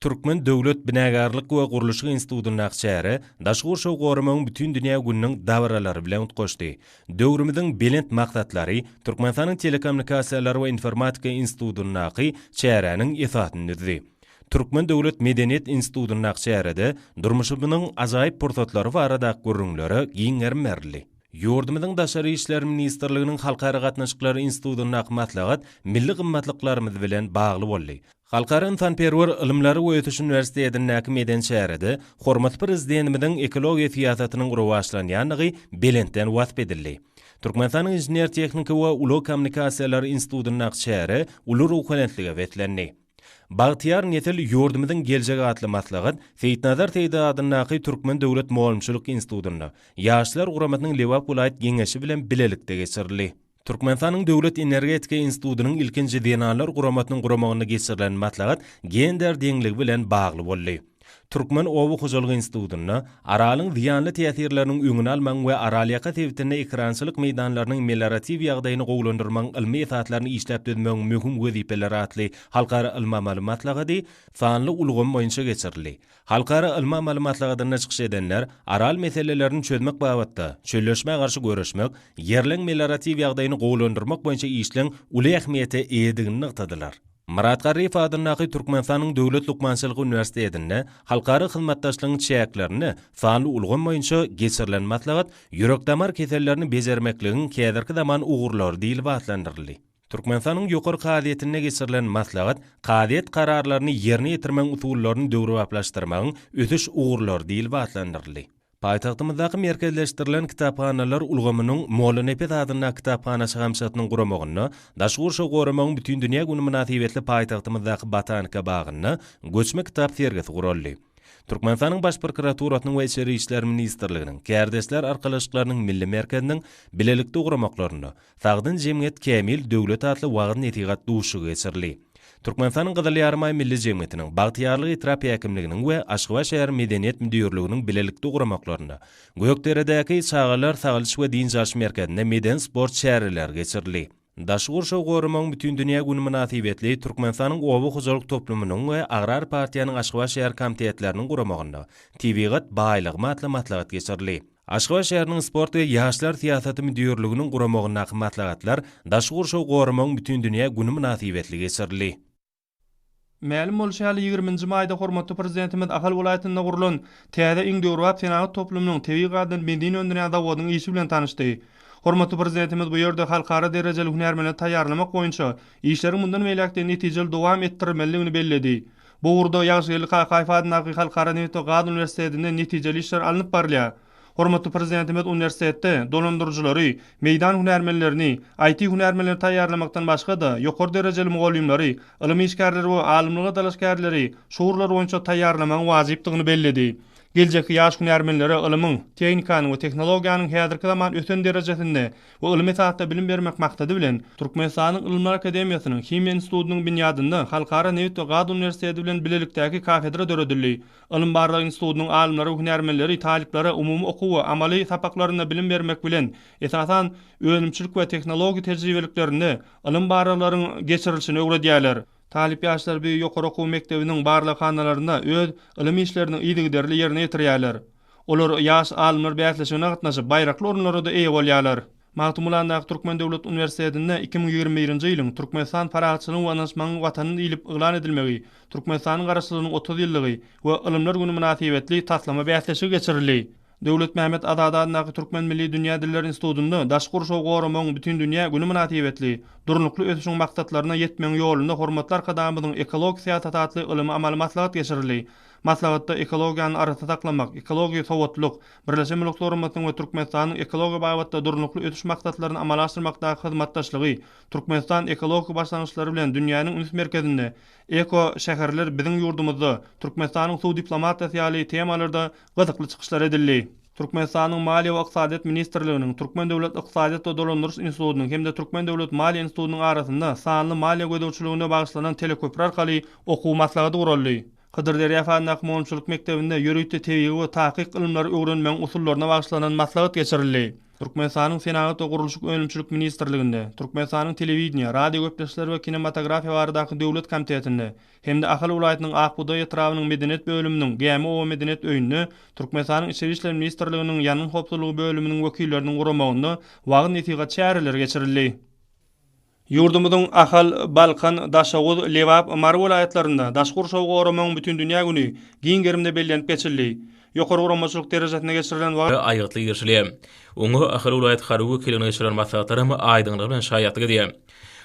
Türkmen döwlet binagärlik we gurluşyk institutyndaky çäre Daşky gurşawy goramagyň bütindünýä gününiň dabaralary bilen utgaşdy. Döwrümiziň belent maksatlary Türkmenistanyň Telekommunikasiýalar we informatika institutyndaky çäräniň esasyny düzdi. Türkmen döwlet medeniýet institutyndaky çärede durmuşymyzyň ajaýyp pursatlary baradaky gürrüňlere giň gerim berildi. Ýurdumyzyň Daşary işler ministrliginiň Halkara gatnaşyklary institutyndaky maslahat milli gymmatlyklarymyz bilen bagly boldy. Halkara ynsanperwer ylymlary we ösüş uniwersitetindäki medeni çärede hormatly Prezidentimiziň ekologiýa syýasatynyň rowaçlanýandygy belentden wasp edildi. Türkmenistanyň Inžener-tehniki we ulag kommunikasiýalary institutyndaky çäre uly ruhubelentlige beslendi. Bagtyýar nesil, ýurdumyzyň geljegi atly maslahat Seýitnazar Seýdi adyndaky Türkmen döwlet mugallymçylyk institutynda Ýaşlar guramasynyň Lebap welaýat Geňeşi bilen bilelikde geçirildi. Türkmenistanyň Döwlet energetika institutynyň ilkinji zenanlar guramasynyň guramagynda geçirilen maslahat gender deňligi bilen bagly boldy. Türkmen oba hojalyk institutynda Aralyň zyýanly täsirleriniň öňüni almagyň we Aralýaka sebitinde ekerançylyk meýdanlarynyň melioratiw ýagdaýyny gowulandyrmagyň ylmy esaslaryny işläp düzmegiň möhüm wezipeleri atly halkara ylmy-amaly maslahady sanly ulgam boýunça geçirildi. Halkara ylmy-amaly maslahatynda çykyş edenler Aral meselelerini çözmek babatda çölleşmä garşy göreşmek, ýerleň melioratiw ýagdaýyny gowulandyrmak boýunça işleň uly ähmiýete eýedigini nygtadylar. Myrat Garryýew adyndaky Türkmenistanyň Döwlet lukmançylyk uniwersitetinde halkara hyzmatdaşlygyň çäklerinde sanly ulgam boýunça geçirilen maslahat Ýürek-damar kesellerini bejermekligiň häzirki zaman ugurlary diýlip atlandyryldy. Türkmenistanyň Ýokary kazyýetinde geçirilen maslahat Kazyýet kararlaryny ýerine ýetirmegiň usullaryny döwrebaplaşdyrmagyň ösüş ugurlary diýlip atlandyryldy. Paýtagtymyzdaky merkezleşdirilen kitaphanalar ulgamynyň Mollanepes adyndaky kitaphana şahamçasynyň guramagynda Daşky gurşawy goramagyň bütindünýä güni mynasybetli paýtagtymyzdaky Botanika bagynda göçme kitap sergisi guraldy. Türkmenistanyň Baş prokuraturasynyň we Içeri işler ministrliginiň, Kärdeşler arkalaşyklarynyň Milli merkeziniň bilelikde guramaklarynda Sagdyn jemgyýet kämil döwlet atly wagyz-nesihat duşuşygy geçirildi. Türkmenistanyň Gyzyl Ýarymaý Milli jemgyýetiniň, Bagtyýarlyk etrap häkimliginiň we Aşgabat şäher Medeniýet müdirliginiň bilelikde guramaklarynda Gökderedäki Çagalar sagaldyş we dynç alyş merkezinde medeni-sport çäreleri geçirildi. Daşky gurşawy goramagyň bütindünýä güni mynasybetli Türkmenistanyň Oba hojalyk toplumynyň we Agrar partiýanyň Aşgabat şäher komitetleriniň guramagynda Tebigat, baýlygym atly maslahat geçirildi. Aşgabat şäheriniň Sport we ýaşlar syýasaty müdirliginiň guramagyndaky maslahatlar Daşky gurşawy goramagyň bütindünýä güni mynasybetli geçirildi. Mälim bolşy ýaly, ýigriminji maýda hormatly Prezidentimiz Ahal welaýatynda gurlan täze iň döwrebap senagat toplumynyň tebigy gazdan benzin öndürýän zawodynyň işi bilen tanyşdy. Hormatly Prezidentimiz bu ýerde halkara derejeli hünärmenleri taýýarlamak boýunça işleriň mundan beýläk-de netijeli dowam etdirilmelidigini belledi. Bu ugurda Ýagşygeldi Kakaýew adyndaky Halkara nebit we gaz uniwersitetinde netijeli işler alnyp barylýar. Hormatly Prezidentimiz uniwersitetde dolandyryjylary, meýdan hünärmenlerini, IT hünärmenlerini taýýarlamakdan başga-da, ýokary derejeli mugallymlary, ylym işgärleri we alymlyga dalaşgärleri şu ugurlar boýunça taýýarlamagyň wajypdygyny belledi. Geljekki ýaş hünärmenlere ylymyň, tehnikanyň we tehnologiýanyň häzirki zaman ösen derejesinde we ylmy esasda bilim bermek maksady bilen, Türkmenistanyň Ylymlar akademiýasynyň Himiýa institutynyň binýadynda Halkara nebit we gaz uniwersiteti bilen bilelikdäki kafedra döredildi. Ylym-barlag institutynyň alymlary we hünärmenleri talyplara umumy okuw we amaly sapaklarynda bilim bermek bilen, esasan, önümçilik we tehnologik tejribeliklerinde ylym-barlaglaryň geçirilişini öwredýärler. Talyp ýaşlar bu ýokary okuw mekdebiniň barlaghanalarynda öz ylym işlerini yzygiderli ýerine ýetirýärler. Olar ýaş alymlar bäsleşigine gatnaşyp, baýrakly orunlara-da eýe bolýarlar. Magtymgulandaky Türkmen döwlet uniwersitetinde 2021-nji ýylyň Türkmenistan parahatçylygyň we ynanyşmagyň Watany diýlip yglan edilmegi, Türkmenistanyň Garaşsyzlygynyň 30 ýyllygy we Ylymlar güni mynasybetli taslama bäsleşigi geçirildi. Döwletmämmet Azady adyndaky Türkmen milli dünýä dilleri institutynda Daşky gurşawy goramagyň bütindünýä güni mynasybetli Durnukly ösüşiň maksatlaryna ýetmegiň ýolunda hormatly Arkadagymyzyň ekologik syýasaty atly ylmy-amaly maslahat geçirildi. Maslahatda ekologiýany arassa saklamak, ekologik sowatlylyk, Birleşen Milletler Guramasynyň we Türkmenistanyň ekologiýa babatda Durnukly ösüş maksatlaryny amala aşyrmakdaky hyzmatdaşlygy, Türkmenistan ekologik başlangyçlary bilen dünýäniň üns merkezinde, Eko şäherler biziň ýurdumyzda, Türkmenistanyň suw diplomatiýasy ýaly temalarda gyzykly çykyşlar edildi. Türkmenistanyň Maliýe we ykdysadyýet ministrliginiň, Türkmen döwlet ykdysadyýet we dolandyryş institutynyň hem-de Türkmen döwlet maliýe institutynyň arasynda sanly maliýe gözegçiligine bagyşlanan teleköpri arkaly okuw maslahaty guraldy. Hydyr Derýaýew adyndaky mugallymçylyk mekdebinde ýörite tebigy we takyk ylymlary öwrenmegiň usullaryna bagyşlanan maslahat geçirildi. Türkmenistanyň Senagat we gurluşyk önümçilik ministrliginde, Türkmenistanyň Telewideniýe, radiogepleşikler we kinematografiýa baradaky döwlet komitetinde hem-de Ahal welaýatynyň Ak bugdaý etrabynyň Medeniýet bölüminiň Gämi oba medeniýet öýünde Türkmenistanyň Içeri işler ministrliginiň Ýangyn howpsuzlygy bölüminiň wekilleriniň guramagynda wagyz-nesihat çäreleri geçirildi. Ýurdumyzyň Ahal, Balkan, Daşoguz, Lebap, Mary welaýatlarynda Daşky gurşawy goramagyň bütindünýä güni giň gerimde bellenip geçildi. Ýokary guramaçylyk derejesinde geçirilen wa. Aýgytly girişilýär. Oňa Ahal welaýat harby wekilliginde geçirilen maslahatlar hem aýdyňlygy bilen şaýatlyk edýär.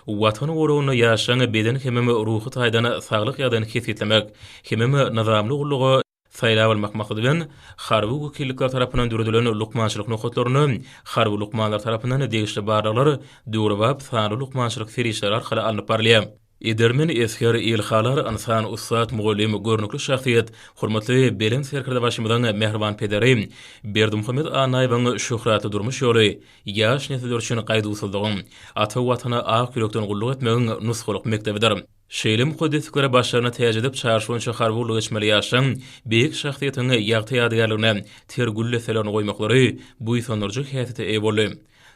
Watan goragynda ýaşlaryň beden hemem ruhy taýdan saglyk ýagdaýyny kesgitlemek hemem nyzamly gulluga saýlap almak maksady bilen, harby wekillikler tarapyndan döredilen lukmançylyk nokatlarynda harby lukmanlar tarapyndan degişli barlaglar döwrebap sanly lukmançylyk serişdeleri arkaly alnyp barylýar. Edermen esger, ilhalar ynsan, ussat mugallym, görnükli şahsyýet, hormatly Belent Serkerdebaşymyzyň mähriban pederi Berdimuhamet Annaýewiň şöhratly durmuş ýoly ýaş nesiller üçin gaýduwsyzlygyň, ata Watana ak ýürekden gulluk etmegiň nusgalyk mekdebidir. Şeýle mukaddesliklere başlaryna täç edip, çaryş boýunça harby gulluk geçmeli ýaşlaryň beýik şahsyýetiň ýagty ýadygärligine ter gül desselerini goýmaklary buýsandyryjy häsiýete eýe boldy.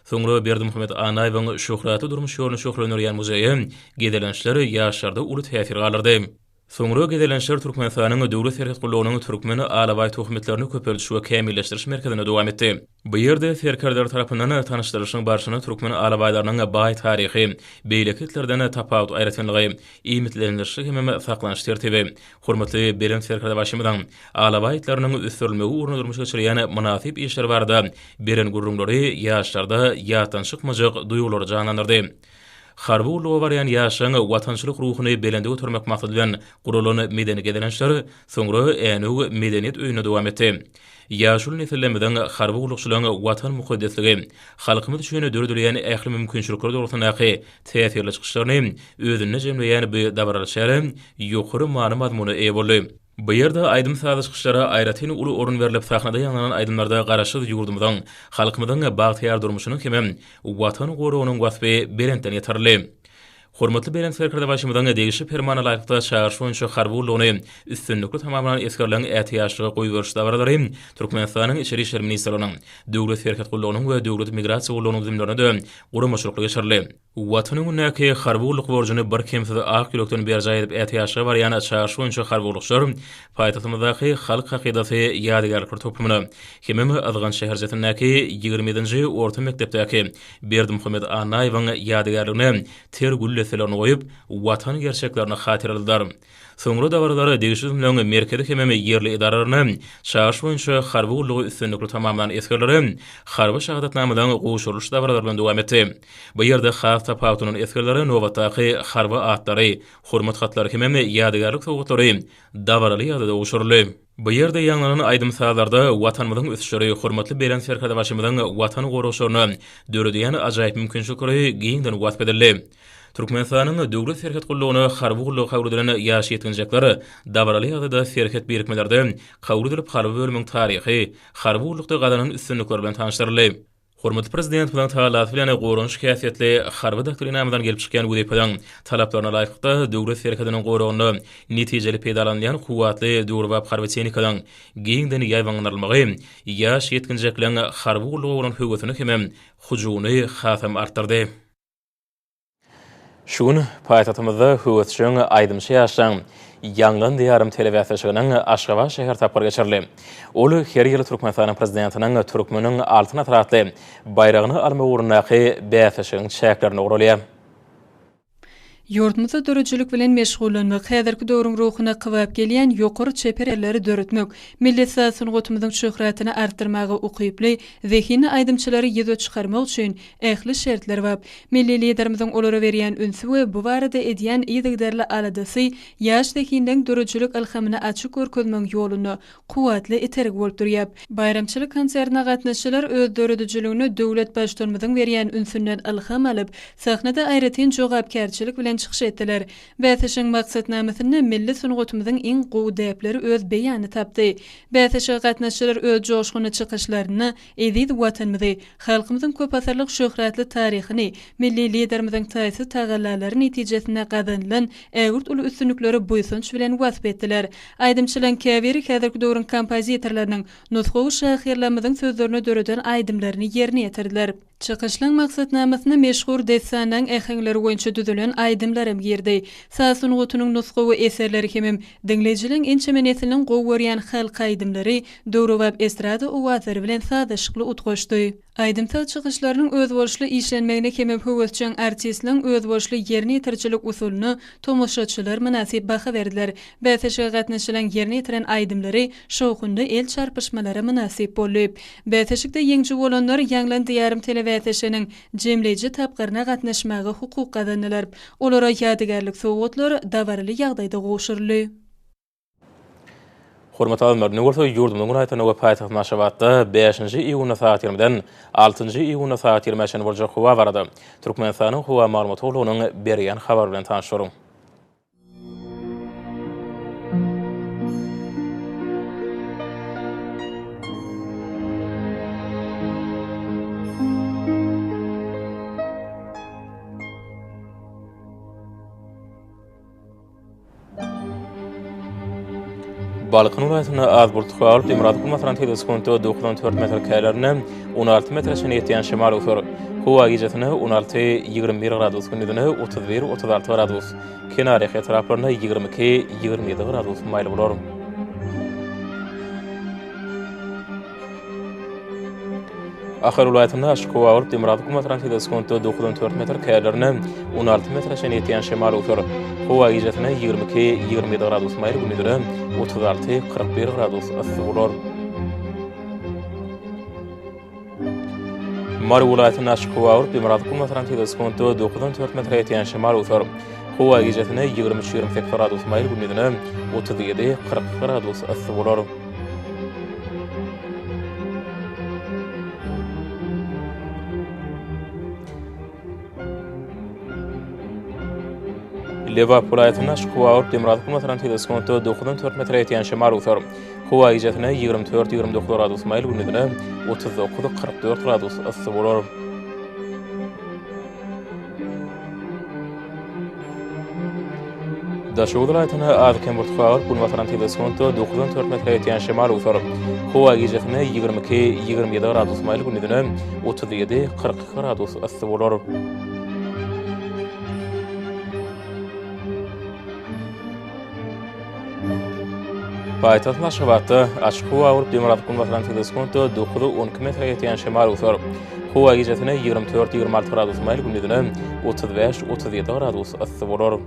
Soňra Berdimuhamet Annaýewiň şöhratly durmuş ýoluny şöhlelendirýän muzeýe gezelençler ýaşlarda uly täsir galdyrdy. Soňra gezelençler Türkmenistanyň Döwlet serhet gullugynyň Türkmen alabaý tohum itlerini köpeldiş we kämilleşdiriş merkezinde dowam etdi. Bu ýerde serkerdeler tarapyndan tanyşdyrylyşyň barşynda türkmen alabaýlarynyň baý taryhy, beýleki itlerden tapawut aýratynlygy, iýmitlendirişi hemem saklanyş tertibi, hormatly Belent Serkerdebaşymyzyň alabaý itleriniň ösdürilmegi ugrunda durmuşa geçirýän mynasyp işleri barada beren gürrüňleri ýaşlarda ýatdan çykmajak duýgulary janlandyrdy. Harby gulluga barýan ýaşlaryň watançylyk ruhuny belende götermek maksady bilen guralan medeni gezelençler soňra Änew medeniýet öýünde dowam etdi. Ýaşuly nesillerimiziň harby gullukçylaryň Watan mukaddesligi, halkymyz üçin döredilýän ähli mümkinçilikler dogrusyndaky täsirli çykyşlaryny özünde jemleýän bu dabaraly çäre ýokary many-mazmuna eýe boldy. Bu ýerde aýdym-sazly çykyşlara aýratyn uly orun berlip, sahnada ýaňlanan aýdymlarda Garaşsyz ýurdumyzyň, halkymyzyň bagtyýar durmuşynyň hemem Watan goragynyň waspy belentden ýetirildi. Hormatly Belent Serkerdebaşymyzyň degişli Permana laýyklykda çagyryş boýunça harby gullugyny üstünlikli tamamlan esgerleriň ätiýaçlyga goýberiş dabaralary Türkmenistanyň Içeri işler ministrliginiň, Döwlet serhet gullugynyň we Döwlet migrasiýa gullugynyň düzümlerinde-de guramaçylykly geçirildi. Watan öňündäki harby gulluk borjuny birkemsiz ak ýürekden berjaý edip ätiýaçlyga barýan çagyryş boýunça harby gullukçylar paýtagtymyzdaky Halk hakydasy ýadygärlikler toplumyna hemem Yzgant şäherçesindäki 27-nji orta mekdepdäki Berdimuhamet Annaýewiň ýadygärligine ter gül desselerini goýup, Watan gerçeklerini hatyraladylar. Soňra dabaralar degişli düzümleriň merkezi hemem ýerli edaralaryna çagyryş boýunça harby gullugy üstünlikli tamamlan esgerlere harby şahadatnamalaryň gowşurylyş dabaralary bilen dowam etdi. Bu ýerde has tapawutlanan esgerlere nobatdaky harby atlary, hormat hatlary hemem ýadygärlik sowgatlary dabaraly ýagdaýda gowşuryldy. Bu ýerde ýaňlanan aýdym-sazlarda Watanymyzyň ösüşleri, hormatly Belent Serkerdebaşymyzyň Watan goragçylaryna döredýän ajaýyp mümkinçilikleri giňden wasp edildi. Türkmenistanyň Döwlet serhet gullugyna harby gulluga kabul edilen ýaş ýetginjekler dabaraly ýagdaýda serhet birikmelerde kabul edilip harby bölümiň taryhy, harby gullukda gazanan üstünlikleri bilen tanyşdyryldy. Hormatly Prezidentimiziň tagallasy bilen goranyş häsiýetli Harby doktrinamyzdan gelip çykýan wezipeleriň talaplaryna laýyklykda, döwlet serhediniň goragynda netijeli peýdalanylýan kuwwatly döwrebap harby tehnikalaryň giňden ýaýbaňlandyrylmagy ýaş ýetginjekleriň harby gulluga bolan höwesini hemem hyjuwyny hasam artdyrdy. Şu gün paýtagtymyzda höwesjeň aýdymçy ýaşlaryň Ýaňlan Diýarym telebäsleşiginiň Aşgabat şäher tapgyry geçirildi. Ol her ýyl Türkmenistanyň Prezidentiniň Türkmeniň Altyn asyry atly baýragyny almak ugrundaky bäsleşigiň çäklerinde guralýar. Ýurdumyzda döredijilik bilen meşgullanmak, häzirki döwrüň ruhuna kybap gelýän ýokary çeper eserleri döretmek, milli saz sungatymyzyň şöhratyny artdyrmaga ukyply, zehinli aýdymçylary ýüze çykarmak üçin ähli şertler bar. Milli Liderimiziň olara berýän ünsi we bu barada edýän yzygiderli aladasy ýaş zehinleň döredijilik ylhamyny açyk görkezmegiň ýolunda kuwwatly itergi bolup durýar. Baýramçylyk konsertine gatnaşyjylar öz döredijiligine döwlet Baştutanymyzyň berýän ünsünden ylham alyp, sahnada aýratyn jogapkärçilik bilen. çykyş etdiler. Bäsleşigiň maksatnamasynda milli sungatymyzyň iň gowy däpleri öz beýanyny tapdy. Bäsleşige gatnaşyjylar öz joşgunly çykyşlarynda eziz Watanymyzy, halkymyzyň köpasyrlyk şöhratly taryhyny, milli Liderimiziň taýsyz tagallalary netijesinde gazanylan ägirt uly üstünlikleri buýsanç bilen wasp etdiler. Aýdymçylaryň käbiri häzirki döwrüň kompozitorlarynyň, nusgawy şahyrlarymyzyň sözlerine döreden aýdymlaryny ýerine ýetirdiler. Çykyşlaň maksatnamasyna meşhur dessanlaň äheňleri boýunça düzülen aýdymlaram girdi. Saz sungatynyň nusgawy eserleri hemem diňleýjileň ençeme nesliniň gowy görýän halk aýdymlary döwrebap estrada owazlary bilen sazlaşykly utgaşdy. Aýdym-saz çykyşlarynyň özboluşly işlenmegine hemem höwesjeň artistleň özboluşly ýerine ýetirijilik usulyna tomaşaçylar mynasyp baha berdiler. Bäsleşige gatnaşyjylaň ýerine ýetiren aýdymlary şowhunly el çarpyşmalara mynasyp boldy. Bäsleşikde ýeňiji bolanlar Ýaňlan Diýarym telebäsleşiginiň jemleýji tapgyryna gatnaşmaga hukuk gazandylar. Olara ýadygärlik sowgatlar dabaraly ýagdaýda gowşuryldy. Hormatly alymlar, indi bolsa ýurdumyzyň welaýatlarynda we paýtagtymyz Aşgabatda bäşinji iýunda sagat ýigrimiden altynjy iýunda sagat ýigrimä çenli boljak howa barada Türkmenistanyň Howa maglumat gullugynyň berýän habary bilen tanyşdyryň. Balkan welaýatynda az bulut galyp, demirgazyk günbatardan tizligi sekuntda 94 metr kälerinde 16 metre çenli ýetýän şemal öwser. Howa gijesine 16, 21 gradus, gündizine 31, 36 gradus, kenarýaka etraplarynda 22, 27 gradus maýyl bolar. Ahal welaýatynda açyk howa bolup, demirgazyk günbatardan tizligi sekuntda 94 metr, käýerlerinde 16 metre çenli ýetýän şemal öwser. Howa gijesine 22, 27 gradus maýyl, gündizine 36, 41 gradus yssy bolar. Mary welaýatynda açyk howa bolup, demirgazyk günbatardan tizligi sekuntda 94 metre ýetýän şemal öwser. Howa gijesine 23, 28 gradus maýyl, gündizine 37, 42 gradus yssy bolar. Lebap welaýatynda açyk howa bolup, demirgazyk günbatardan tizligi sekuntda 94 metre ýetýän şemal öwser. Howa gijesine 24-29 gradus maýyl, gündizine 39-44 gradus yssy bolar. Daşoguz welaýatynda az-kem bulut galyp, günbataran tizligi sekuntda 94 metre ýetýän şemal öwser. Howa gijesine 22, 27 gradus maýyl, gündizine 37, 42 gradus yssy bolar. Paýtagtymyz Aşgabatda açyk howa bolup, demirgazyk-günbatardan tizligi sekuntda 9, 12 metre ýetýän şemal öwser. Howa gijesine 24, 26 gradus maýyl, gündizine 35, 37 gradus yssy bolar.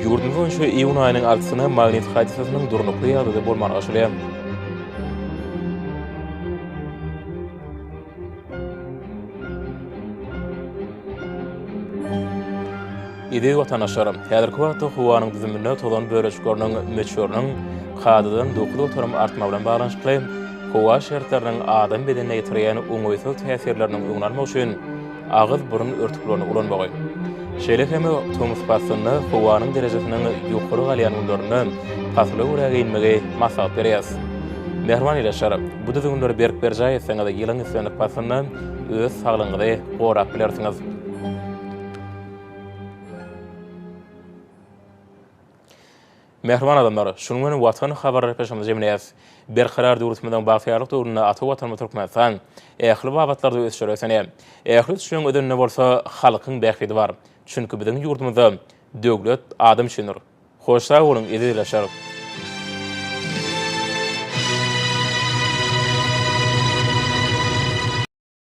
Ýurdumyz boýunça iýun aýynyň altysyna magnit hadysasynyň durnukly ýagdaýda bolmagyna garaşylýar. Eziz watandaşlar, häzirki wagtda howanyň düzüminde tozan bölejikleriniň möçberiniň kadadan 9% artmagy bilen baglanyşykly howa şertleriniň adam bedenine ýetirýän oňaýsyz täsirleriniň öňüni almak üçin agyz-burun örtüklerini ulanmagy, şeýle hem tomus paslynda howanyň derejesiniň ýokary galýan günlerinde pasyla görä geýinmegi maslahat berýäris. Mähriban ildeşler, bu düzgünleri berk berjaý etseňiz, ýylyň islendik paslynda öz saglygyňyzy gorap bilersiňiz. Mähriban adamlar, şunuň bilen Watan habarlar gepleşigimizi jemleýäris. Berkarar döwletimiziň bagtyýarlyk döwründe ata Watanymyz Türkmenistan ähli babatlarda ösüşlere beslenýär. Ähli ösüşleriň özeninde bolsa halkyň bähbidi bar. Çünki biziň ýurdumyzda döwlet adam üçindir. Hoş sag boluň, eziz ildeşler!